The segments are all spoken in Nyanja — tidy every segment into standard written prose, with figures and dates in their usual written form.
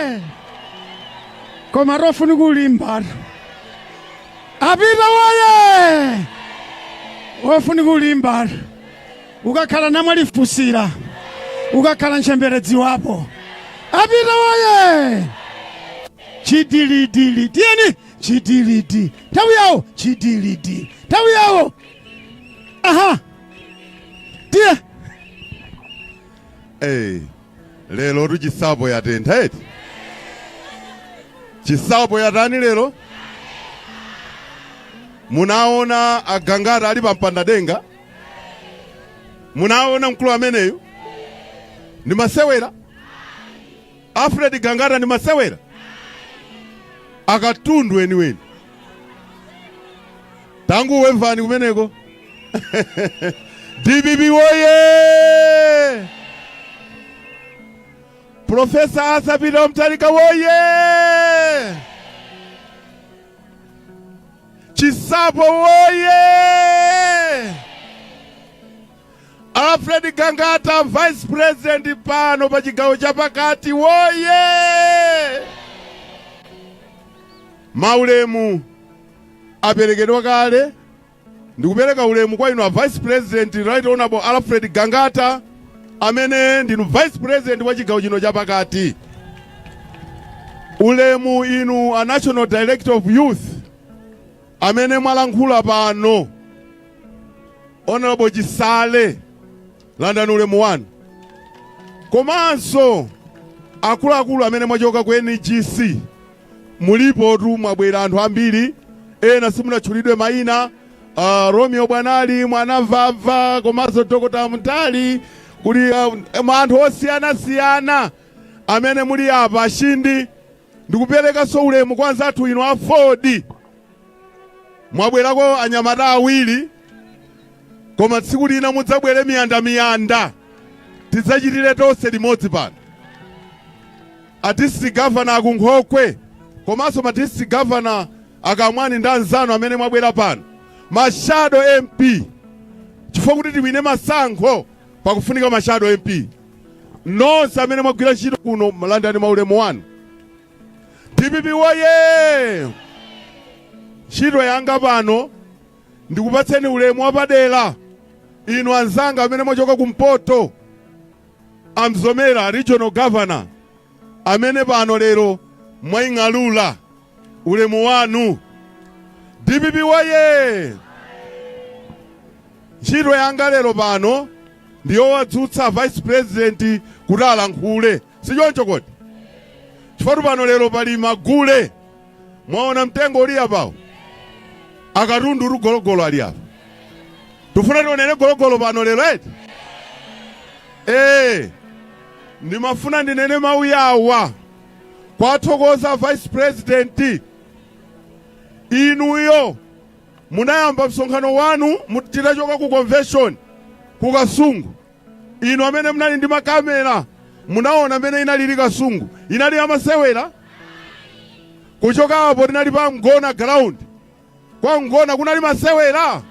woye! Koma tofuni kulimba apita woye! Ofuni kulimba ukakhala namwalifusira, ukakhala ntchemberedzi wapo. Apita woye! Chidilidili, tiyeni chidilidi, nthawi yawo chidilidi, nthawi yawo. Aha, tiye. Hey, lero tu Chisapo yatentha eti? Chisapo yatani lero? Munaona agangata ali pa mpandadenga? Munaona mkulu ameneyu? Ndi masewera? Alfred Gangata ndi masewera? Akatundu eniweni. Tangu wevani kumeneko. DPP woye! Professor Arthur Peter Mutharika woye! Chisapo woye! Alfred Gangata, Vice President pano pa chigawo chapakati, woye! Maulemu aperekedwa kale. Ndikupereka ulemu kwa inu a Vice President, Right Honorable Alfred Gangata, amene ndinu Vice President wa chigawo chino chapakati. Ulemu inu a National Director of Youth amene mwalankhula pano, Honorable Chisale, landani ulemu wanu. Komanso akuluakulu amene mwachoka ku NGC, mulipotu, mwabwera anthu ambiri, ena simunatchulidwe mayina, Romeo Bwanali, Mwanamvamva, komanso Dr. Mutali, kuli anthu osiyanasiyana amene muli apa shindi. Ndikuperekanso ulemu kwa anzathu inu a Ford, mwabwerako anyamata awiri, koma tsiku lina mudzabwere miyandamiyanda, tidzachitire tonse limodzi pano. A district governor akunkhokwe, komanso ma district governor akamwani ndi anzanu amene mwabwera pano, ma shadow MP, chifukwa kuti tiwine masankho pakufunika ma shadow MP. Nonse amene mwagwira ntchito kuno, landani maulemu wanu. DPP woye! Ntchito yanga pano ndikupatseni ulemu wapadera inu anzanga amene mwachoka kumpoto, amzomera regional governor amene pano lero mwaying'alula, ulemu wanu. DPP woye! Ntchito yanga lero pano ndiyowadzutsa Vice President kuti alankhule, sichoncho kodi? Chifukwa pano lero pali magule. Mwaona mtengo uli apawo, akatundu uri gologolo ali apa. Tufuna tionere gologolo pano lero eti? Ndimafuna ndinene mawu yawa kwathokoza Vice President. Inuyo munayamba msonkhano wanu titachoka ku convention ku Kasungu. Inu amene munali ndi makamera munaona amene inalili Kasungu, inali amasewera. Kuchoka apo tinali pa Mgona ground, kwa Mgona kunali masewera.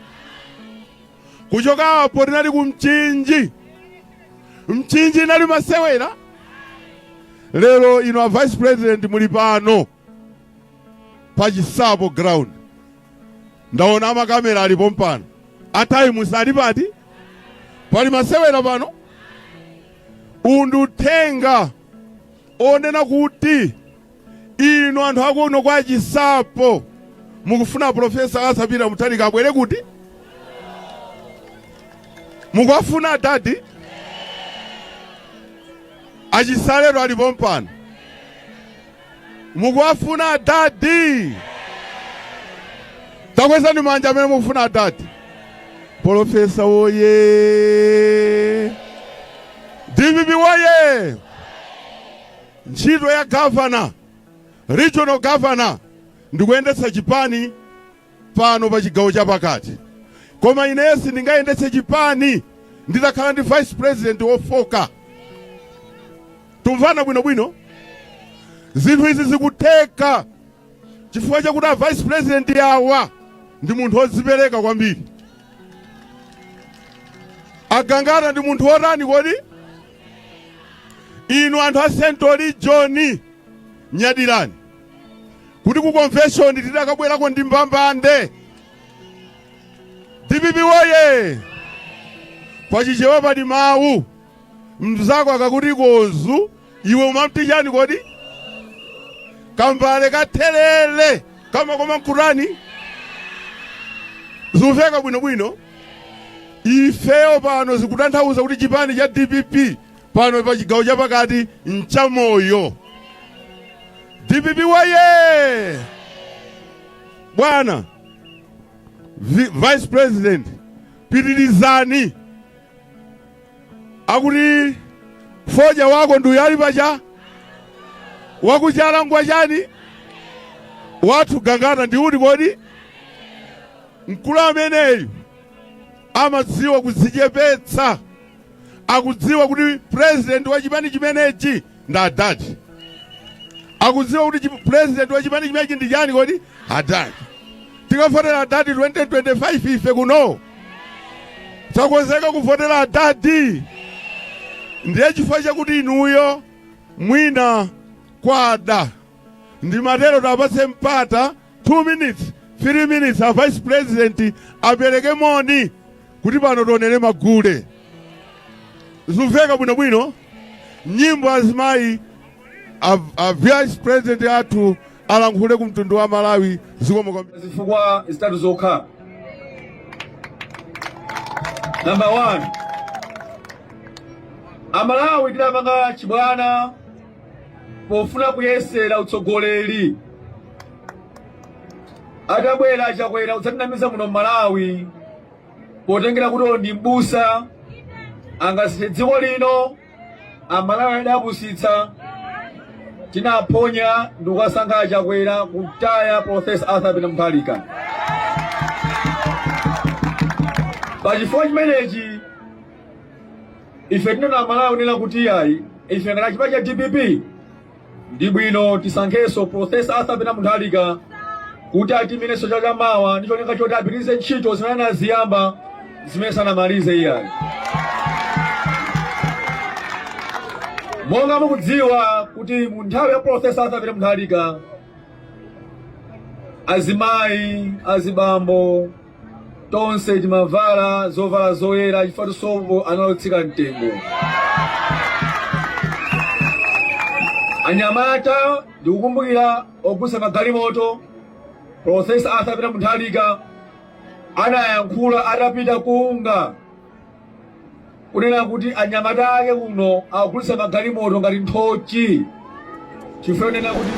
Kuchoka apo tinali ku Mchinji, Mchinji inali masewera. Lero inu a Vice President muli pano pa Chisapo ground. Ndaona amakamera alipo mpano, a Times ali pati? Pali masewera pano. Uwu ndi uthenga onena kuti inu anthu akuno kwa Chisapo mukufuna Professor Arthur Peter Mutharika abwere kuti? Mukuwafuna dadi achisalero alipo mpano? Mukuwafuna dadi? Takwezani manja amene mukufuna dadi. Professor woye! DPP woye! Ntchito ya governor, regional governor, ndikuyendetsa chipani pano pa chigawo chapakati, koma ineyo sindingayendetse chipani nditakhala ndi Vice President wofoka. Tumvana bwinobwino? Zinthu izi zikutheka chifukwa chakuti a Vice President awa ndi munthu wodzipereka kwambiri. Agangata ndi munthu wotani kodi? Inu anthu a Central Region, Nyadirani kuti ku convention tidakabwerako ndi mbambande. DPP woye! Pachichewa pali mawu, mzako akakuti kozu, iwe umamti chani kodi? Kambale kathelele kamakoma nkutani? Zikuveka bwinobwino. Ifeyo pano zikutanthauza kuti chipani cha DPP pano pa chigawo chapakati nchamoyo. DPP woye! Bwana Vice President, pitirizani. Akuti foja wako ndi uyali pacha wakuchala ngwa chani wathu Gangata ndi uti kodi? Mkulu ameneyu amadziwa kudzichepetsa, akudziwa kuti president wa chipani chimenechi ndi adadi, akudziwa kuti president wa chipani chimenechi ndi chani kodi? Adadi. Tikavotera adadi 2025. Ife kuno takonzeka kuvotera adadi. Ndiye chifukwa chakuti inuyo mwina kwada, ndimatero tapatse mpata 2 minutes, 3 minutes, a Vice President apereke moni kuti pano tionere magule. Zimveka bwinobwino nyimbo. Azimayi, a Vice President athu alankhule ku mtundu wa Malawi. Zikomo kwambiri. Zifukwa zitatu zokha. Number one, Amalawi tinapanga chibwana pofuna kuyesera utsogoleri. Atabwera Chakwera kudzatinamiza muno Malawi, potengera kuti ndi mbusa angasinthe dziko lino, Amalawi adapusitsa, tinaphonya ndikukasankha Chakwera, kutaya Professor Arthur Peter Mutharika. Pachifukwa chimenechi ife tinena Amalawi kunena kuti iyayi, ife ngati chipani cha DPP ndi bwino tisankhenso Professor Arthur Peter Mutharika kuti atimirenso chaka chamawa ndi cholinga choti apitirize ntchito zimene anaziyamba, zimene sanamalize iyayi. Monga mukudziwa kuti mu nthawi ya Professor Arthur Peter Mutharika, azimayi, azibambo, tonse timavala zovala zoyera chifukwa sopo analotsika mtengo. Anyamata, ndikukumbukira ogulitsa magalimoto, Professor Arthur Peter Mutharika anayankhula atapita kunga kunena kuti anyamata ake kuno akugulitsa magalimoto ngati nthochi chifukwa kunena kuti